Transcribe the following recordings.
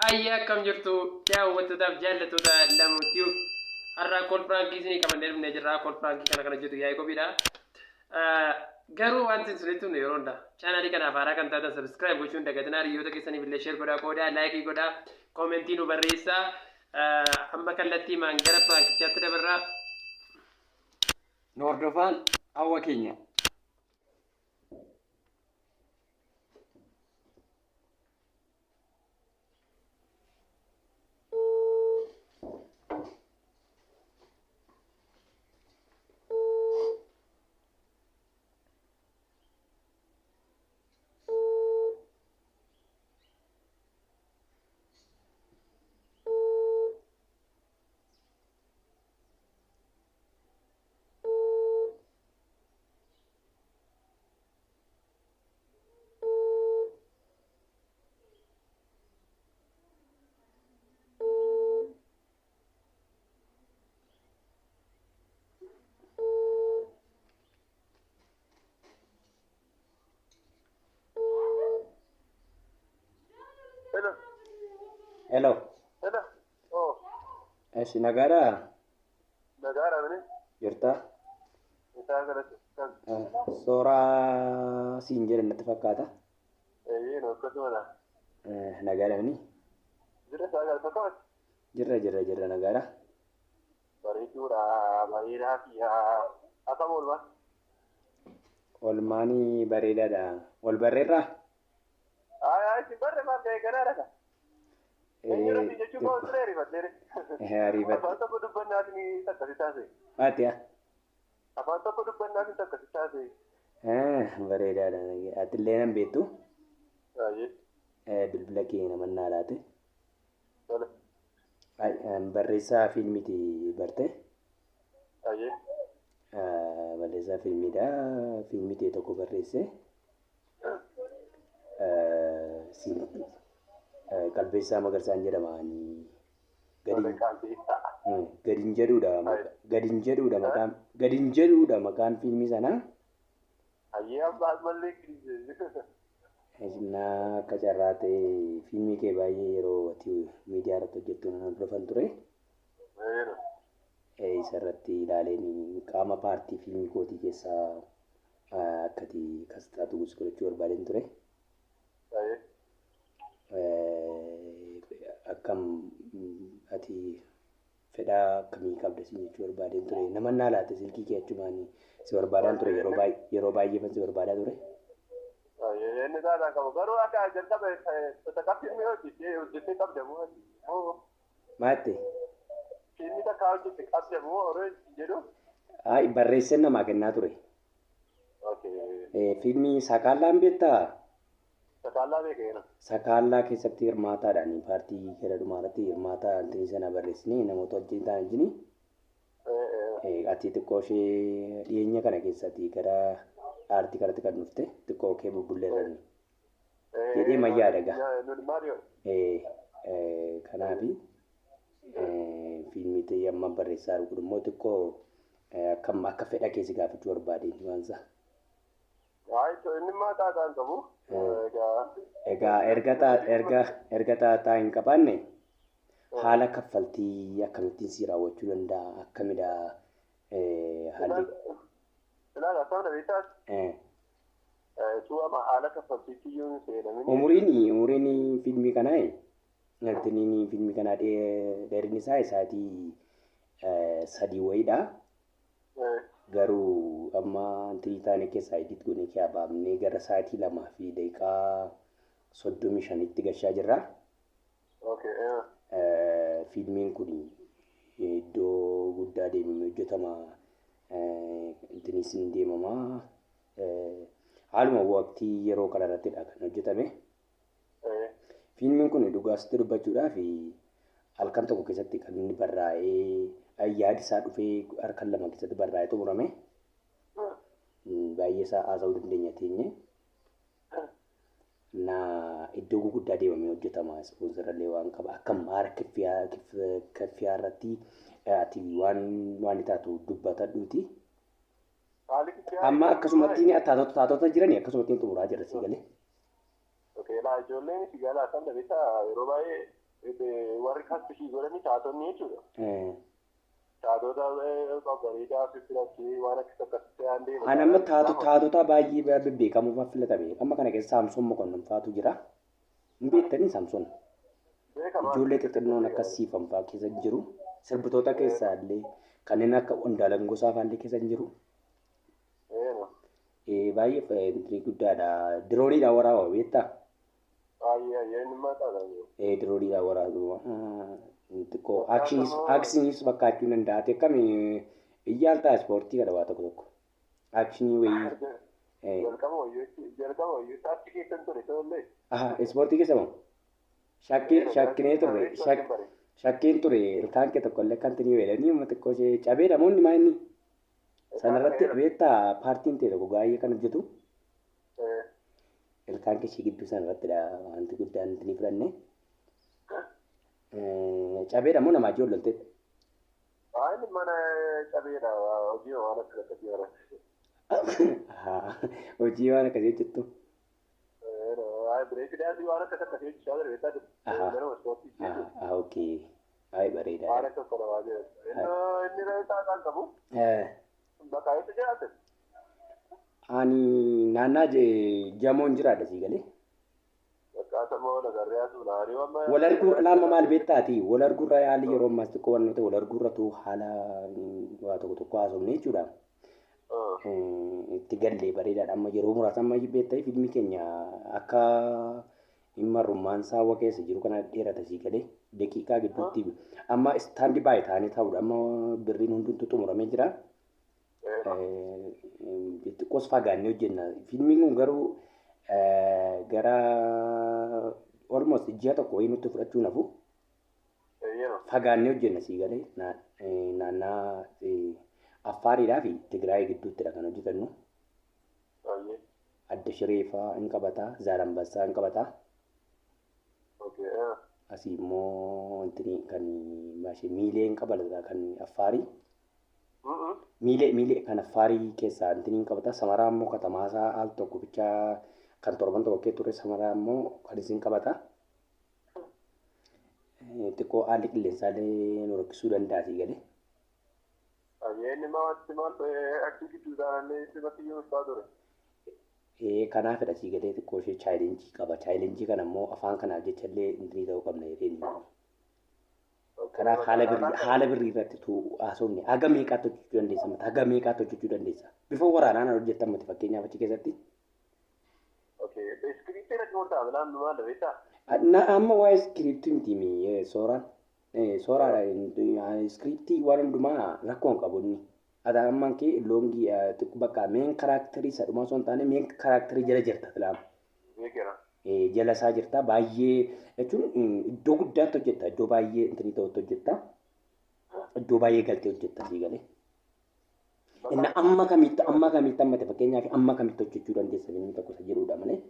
Ayyaa, akkam jirtu daawwattootaaf jaallattoota Lamuu Tube? Har'aa call prankii isinii qabannee dhufnee jirra. Call prankii kana kan hojjetu yaa'ii kophiidha. Garuu wanti isinitti himnu, yeroo hundaa chaanaalii kanaaf haaraa kan taatan subscribe gochuun dagatinaa, hiriyoota keessaniif illee share godhaa, qoodaa, likeii godhaa, commentii nu barreessaa. Amma kallattii maan gara prankichaatti dabarraa. Nu hordofaan hawwa keenya. Hello. Hello. Hello. Oh, Eshi, nagaadhaa? Nagaadha mini. Jirtaa? Isaa galatti. Kan. Sooraa siin jedhan natti fakkaata. Eeyyee, nu akkasumadha. Nagaadha mini? Jira, isaa galatti akkamatti. Jirra, jirra, jirra, nagaadha. Bareeduudha. Bareedaa fi akkam oolmaa? Olmaanii bareedaadha. Wal barreerraa? Ayi ayi, si barre maal ga'e ganaadha ka. Eenyudha si jechuun koo ture ariifadheere. Ariifadhe. Afaan tokko dubbannaaf ni takkasi taase. Maati haa? Afaan tokko dubbannaaf ni takkasi taase. Bareedaadha. Atillee nan beektu. Baay'ee. Bilbila kee namannaa laate. Tole. Barreessaa fiilmiiti barte. Baay'ee. Barreessaa fiilmiidha. Fiilmii ta'e tokko barreesse. Qalbeessaa Magarsaan jedhama. Tole, qalbeessaa. Gadin jedhuudha. Gadin jedhuudha maqaan. Gadin jedhuudha maqaan fiilmii sanaa. Hayyee, abbaa mallee. Naa akka carraa ta'e fiilmii kee baay'ee yeroo ati miidiyaa irratti hojjettu nan hordofan ture. Isa irratti ilaaleen qaama paartii fiilmii kootii keessaa akkati kas taatu godhachuu barbaadeen ture. Akkam, ati fedhaa akkamii qabda siin jechuu barbaadeen ture. Namannaa laate silkii kee, achumaan si barbaadaan ture, yeroo baay'ee, yeroo baay'ee si barbaadaa ture. Inni taataan qabu garuu akka jalqaba takka fiilmii hojjettee hojjettee qabda moo? Maatte? Fiilmii takka hojjette qabda moo yeroo jedhu? Ay, barreesseen namaa kennaa ture. Fiilmii Sakaallaan beektaa? Sakaallaa beekeera. Sakaallaa keessatti hirmaataadhaan paartii gara dhumaa irratti hirmaataa wanti sana barreessinee namoota wajjin ta'an wajjin, ati xiqqoo ishee dhiyeenya kana keessatti gara aartii kanatti kan dhufte xiqqoo kee bubbulleerran jedhee mayyaadha gaa. Kanaafi fiilmii ta'ee amma barreessaa jiru kun immoo xiqqoo akkam akka fedha keessi gaafachuu barbaadeen waansa. Inni immoo taataan qabu. Egaa erga taataa hin qabaanne, haala kaffaltii akkamittiin si raawwachuu danda'a? Akkamidha haalli? Ilaala, sabna beektaas. Tu'ama haala kaffaltiitti iyyuu hin seenamin. Umuriin fiilmii kanaa, Tiniin fiilmii kanaa dheerinni isaa sa'aatii 3 wayiidha. Garuu amma wanti taane keessaa edit goonee kee baafnee gara sa'aatii 2 fi daqiiqaa 35tti gashaa jirra. Fiilmiin kun iddoo guddaa deemamee hojjetama. Intinis hin deemama. Haaluma waqtii yeroo kana irrattidha kan hojjetame. Fiilmiin kun dhugaasitti dubbachuudhaaf halkan tokko keessatti kan inni barraa'ee, yaadi isaa dhufee halkan 2 keessatti barraa'ee xumurame. Baay'ee isaa haasa'uu dandeenya teenye. Na iddoo gurguddaa deemamee hojjetama. Ispoonsarallee waan qaba. Akkam, haala kaffiyaa irratti ati waan taatu dubbatadhuuti. Amma akkasumatti taatota jirani akkasumatti xumuraa jira, si galee. Okay, laa, ijoolleen si galaa san beektaa, yeroo baay'ee Warri kasbishii godhani taatonni jechuudha. Taatota babbareedaa filatee waan akkas akkasitti aan deemu. Ani amma taatota baay'ee bebbeekamoo fa'aa filatame. Amma kana keessa Saamsoon Mokonnon fa'aatu jira. Hin beektanii Saamsoon? Ijoollee xixinnoon akka Siifan fa'aa keessa jiru. Sirbitoota keessaa illee kanneen akka Ondaalan Gosaa fa'aa illee keessa jiru. Baay'ee intirii guddaadha. Dirooniidhaan waraabama beektaa? Dirooniidhaan waraabama. Xiqqoo actioniis fakkaachuu danda'a. Ati akkami iyyaaltaa ispoortii kana waa tokko tokko? Actionii wayii. Jalqaba wayyuu achi keessan ture ta'ullee. Aha, ispoortii keessa moo? Shakkinee turre. Shakkiin ture ilkaan kee tokko illee kan tinii weedhanii amma xiqqoo ishee cabee namoonni maa inni? Sanarratti beektaa paartiin ta'e tokko baay'ee kan hojjetu. Ilkaan kee ishee gidduu sanarrattidha wanti guddaan tinii fudhanne. Cabeedha moo namaa ijoollee? Inni mana cabeedha, hojii waan akkas akkasii bara. Hojii waan akkasii hojjettu. Break dancing waan akkas akkasii hojjechaa ture beektaa ganama ispoortii jechuudha. Okay. Baay'ee bareedaadha. Waan akkas kana waa jira. Inni reessaa kan qabu bakka eessa jiraate? Ani naannaa Jamoon jiraadha sii galee. Bakka sammuu wal agarree asuma hariiroo amma. Wal arguu lama maal beektaati? Wal arguurra haalli yeroo ammaas xiqqoo wantoota wal arguurratu haala waa tokko tokko haasofne jechuudha. Itti gallee bareedaadha. Amma yeroo muraasa amma beektaa fiilmii keenya akka dhimma rummaan saawwa keessa jiru kana dheerata sii galee daqiiqaa gidduutti amma stand by ta'anii ta'uudha. Amma birriin hundumtuu xumuramee jira. Xiqqoos fagaannee hojjenna. Fiilmiin kun garuu gara almost ji'a tokko wayii nutti fudhachuu nafu fagaannee hojjenna sii galee naannaa Affaariidhaa fi Tigraay gidduuttidha kan hojjetannu. Adda Shiree fa'aa hin qabata, Zaalambassaa hin qabata. Asii immoo wanti kan Miilee hin qabata kan Affaarii. Miilee kan Affaarii keessaa wanti hin qabata. Samaraa immoo katamaasaa al tokko bichaa kan torban tokko kee ture Samaraa immoo kan isin qabata. Xiqqoo haalli qilleensaa illee nu rakkisuu danda'a sii galee. Inni maal maal achi gidduu isaanii simatti yoo ibsaa ture. Kanaafidha sii galee xiqqoo ishee challenge qaba. Challenge kana immoo afaan kanaaf jecha illee inni ta'uu qabna jedheen. Kanaaf haala birrii irratti haasofne haga meeqaatti hojjechuu dandeessa mata haga meeqaatti hojjechuu dandeessa? Bifa waraanaan hojjettan miti fakkeenyaaf achi keessatti. Scriptii irratti murtaa'a bilaan maal beektaa? Amma waa'ee scriptii miti sooraan. Sooraadha, scriptii waan hundumaa rakkoo hin qabu inni. Ati ammaan kee loongii bakka main characterii isa dhumaa osoo hin taane main characterii jala jirta filaama. Jala isaa jirta baay'ee jechuun iddoo guddaatti hojjetta, iddoo baay'ee intinii ta'utti hojjetta, iddoo baay'ee galtee hojjetta sii galee. Inni amma kamitti ammate fakkeenyaaf amma kamitti hojjechuu dandeessa inni tokko isa jedhudha malee.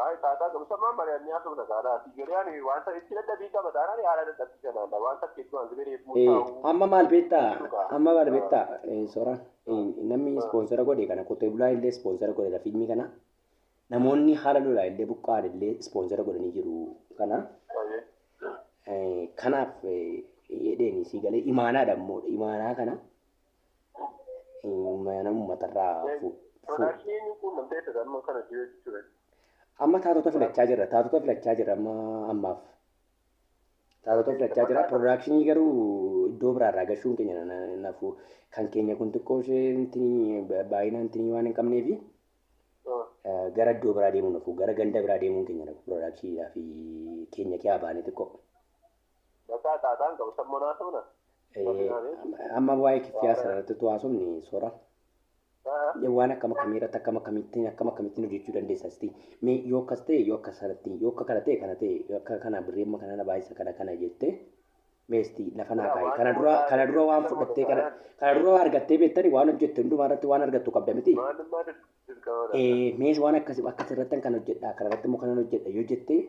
Ay, taataa qabu sammaan mari'annee haasofna kaadhaa. Galee ani wanta itti dadhabii qaba taanaan haala dadhabbii kanaan wanta keessa waan sibireef murtaa'u. Amma maal beektaa? Amma maal beektaa? Sooraan namni sponsor godhe kana qotee bulaa illee sponsor godheera fiilmii kana. Namoonni haala lolaa illee buqqa'an illee sponsor godhanii jiru kana. Kanaaf jedheen sii galee imaanaadha immoo imaanaa kana imaanaa uummatarraa Productioniin kun namtee amma kana jiru jechuudha. Amma taatota filachaa jirra. Taatota filachaa jirra amma ammaaf. Taatota filachaa jira. Productionii garuu iddoo biraarraa gashuun keenya nafu kan keenya kun xiqqoo ishee baay'inaan intinii waan hin qabneefi gara iddoo biraa deemuun nafu gara ganda biraa deemuun keenya nafu productioniidhaa fi keenya kee baanee xiqqoo. Bakka taataan qabu sammuu naasofna. Amma waa'ee kiffiyaa sanarratti haasofni soora. Waan akkam akkamii irratti akkam akkamittiin hojjechuu dandeessa asti mee yoo akkas ta'e, yoo akkas sanatti, yoo akka kana ta'e, kana ta'e, yoo akka kana birrii amma kana na baay'isa kana kana jettee meesti lafa naa kaa'i. Kana dura waan fudhattee kana dura waan argattee beektani waan hojjette hundumaa irratti waan argattu qabda miti. Mees waan akkas akkas irratti kan hojjedha, kana irratti immoo kanan hojjedha yoo jettee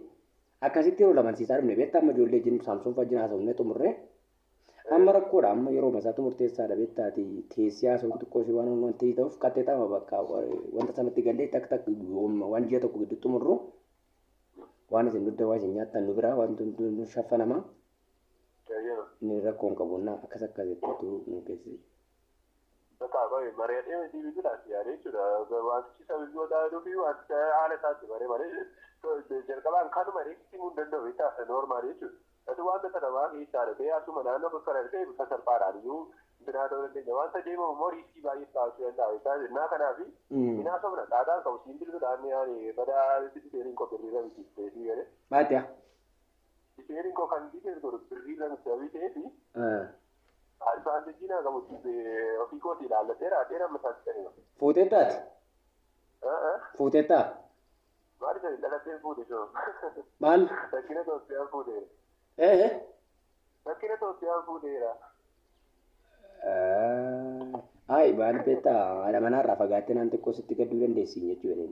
akkasitti yeroo lamansiisaa dhumne beektaa amma ijoollee jin Saamsoon fajjin haasofnee xumurree. Amma rakkoodha, amma yeroo masaatu murteessaadha beektaati teessee haasa'uun xiqqoo ishee waan wanti ta'uuf qaxxee ta'a bakka wanta sanatti gallee tak tak waan ji'a tokko gidduutti xumurru. Waan isin dugda waan isin nyaattan nu biraa waan nu shaffanama. Eeyyama. Inni rakkoo hin qabu na akkas akkas jettu nu keessi. Bakka baay'ee mari'adhee hojii biqilaati yaadee jechuudha. Wantichi sababii ta'uu fi wanticha haala isaatti baree malee jalqabaan kanuma riiksii himuu hin danda'u bitaa normaal jechuudha. Ati wanta sana maa keessaa dhufee asuma naannoo bakka dhufee bifa salphaadhaan iyyuu binaa ta'uu dandeenya. Wanta deemamu immoo riiksii baay'ee taasisuu danda'a. Isaa jennaa kanaaf binaa sobna xaaxaan qabu siin bilbilaan yaani badaa difeeriin koo birriirra miti ta'eefii galee. Maatiya. Difeeriin koo kan difeer godhu birriirra miti sababii ta'eefi advaanteejii naa qabu ofii kootii ilaallatee raadhee amma isaatti ta'eera. Fuuteettaati? Fuuteettaa? Maal isa dhalattee fuute soo? Maal? Rakkina Itoophiyaan fuuteera. Ee? Rakkina Itoophiyaan fuuteera. Ayi maal beektaa haadha manaarraa fagaattee naan xiqqoo sitti gadduu dandeessi jechuudha.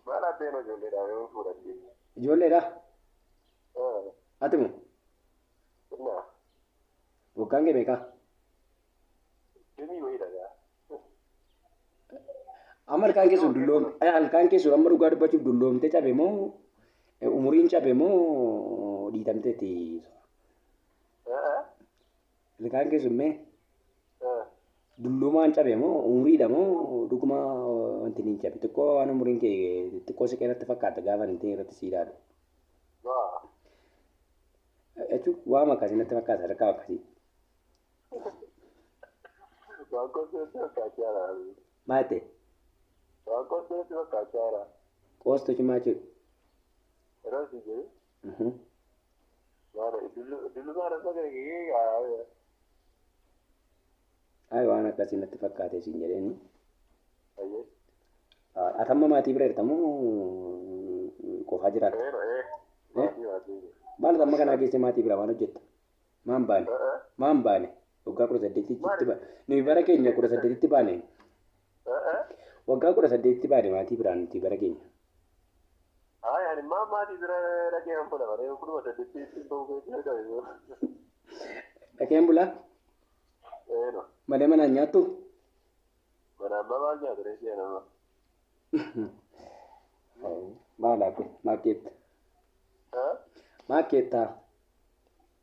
Maal abbeen ijoolleedha yoo fuudhatte? Ijoolleedha? Ati moo? Innaa. Waggaan kee meeqa? Demii wayiidha gaa. Amma ilkaan keessuun dulloom ilkaan keessuun amma dhugaa dubbachuuf dulloomtee cabe moo umuriin cabe moo dhiitamteetti? Ilkaan keessuun mee dulloomaan cabe moo umuriidha moo dhuguma wanti ni cabe xiqqoo waan umuriin kee xiqqoo siqee natti fakkaata gaafa inni irratti si ilaalu. Jechuun waama akkasii natti fakkaata sadarkaa akkasii. Waan qoostuu fakkaachaa jira. Maal ta'e? Waan qoostuu fakkaachaa jira. Qoostuu cimaa jechuudha. Yeroo si jedhu. Maal dullumaan amma gara gahee. Ayi waan akkasii natti fakkaate siin jedheeni. Ati amma maatii bira jirta moo qofaa jiraatta? Maal amma kanaa keessa maatii bira maal hojjetta? Maan baane? Maan baane? Waggaa 18tti baane. Nuyi bara keenya 18tti baane. Waggaa 18tti baane maatii biraan nuti bara keenya. Ani maa maatii bira dhaqee hin bula baree 18tti bahuu keessa qabe. Dhaqee hin bulaa? Malee manaan nyaattu? Manaan maal nyaatu reeshee nama? Maal hafe? Maakkeetta? Maakkeettaa?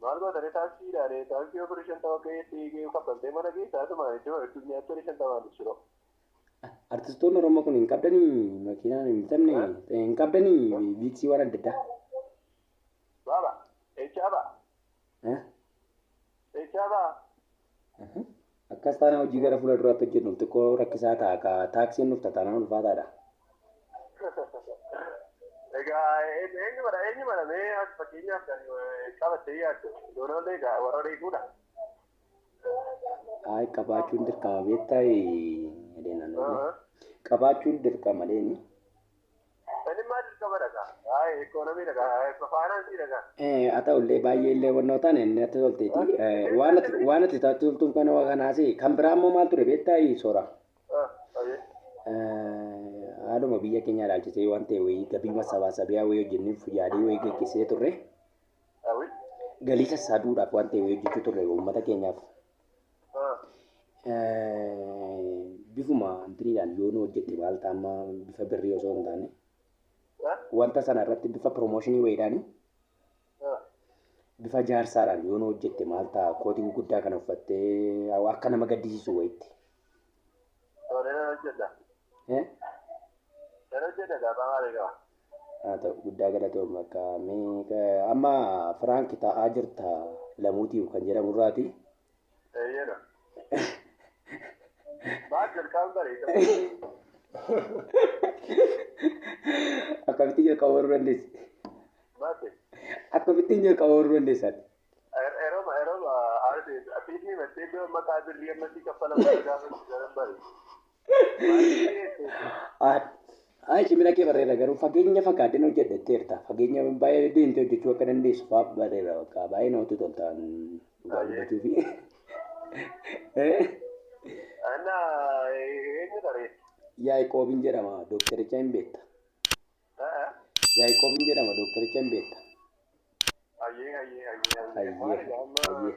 Maal gootanii taaksiidhaan taaksii yoo 50 ka'eetti kaffaltee mana keessaa asumaan itti hedduu nyaattu 50 shiroo. Artistoonni Oromoo kun hin qabdanii makiinaan hin bitamne hin qabdanii biiksii waan adda addaa. Baaba eechaa ba'a. Eechaa ba'a. Akkas taana hojii gara fuula duraatti hojjennu xiqqoo rakkisaa ta'a ka taaksiin nuuf taataanaan ulfaataadha. Egaa eenyu mana eenyu mana mee as fakkeenyaaf kan qabattee yaaddu doonoollee egaa warra reefuudha. Ayi qabaachuun dirqama beektaa jedheen qabaachuun dirqama leeni. Inni maal dirqama dhagaa? Ayi ikoonomii dhagaa faayinaansii dhagaa. Haa ta'ullee baay'ee illee wannoo taane inni natti tolteeti. Waan ati toltuuf kana kanaas kan biraa immoo maal ture beektaa soora? Haaluma biyya keenya ilaalchisee waan ta'e wayii gabii massabaasabaa wayii hojjennuuf yaalii wayii geggeessee turre. Galii sassaabuudhaaf waan ta'e wayii hojjechuu turre uummata keenyaaf. Bifuma antiniidhaan yoo nu hojjette maal ta'a amma bifa birrii osoo hin taane. Wanta sana irratti bifa piroomooshinii wayiidhaani. Bifa jaarsaadhaan yoo nu hojjette maal ta'a kootii gurguddaa kana uffattee akka nama gaddisiisu wayiitti. Haa ta'u guddaa galatoom bakka mee amma Firaank taa'aa jirta lamuutiif kan jedhamu irraati. Maal jalqaban bareeda. Akkamittiin jalqaba baruu dandeessi? Akkamittiin jalqaba baruu dandeessan? Yeroo fiilmii mattee iddoo maqaa birrii ammasii kaffalamu gaafa garan bare. Ayi cimina kee barreera garuu fageenya fakkaatteen hojjedhetteerta. Fageenya baay'ee deemtee hojjechuu akka dandeessu fa'aa barreera bakka baay'ee namatti tolta dhugaa dubbachuufi. Anna eenyu taree? Yaaqoobiin jedhama dooktericha hin beekta. Yaaqoobiin jedhama dooktericha hin beekta. Ayyee ayyee ayyee ayyee.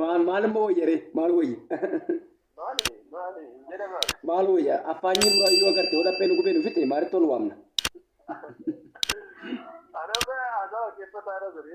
Waan maal immoo wayyaree maal wayya? Maali maali hin jedhama. Maal wayya afaanyi dura yoo agarte yoo laphee nu gubee nu fixe maalitti ol waamna? Ana haasawa keessa taa'aa ture.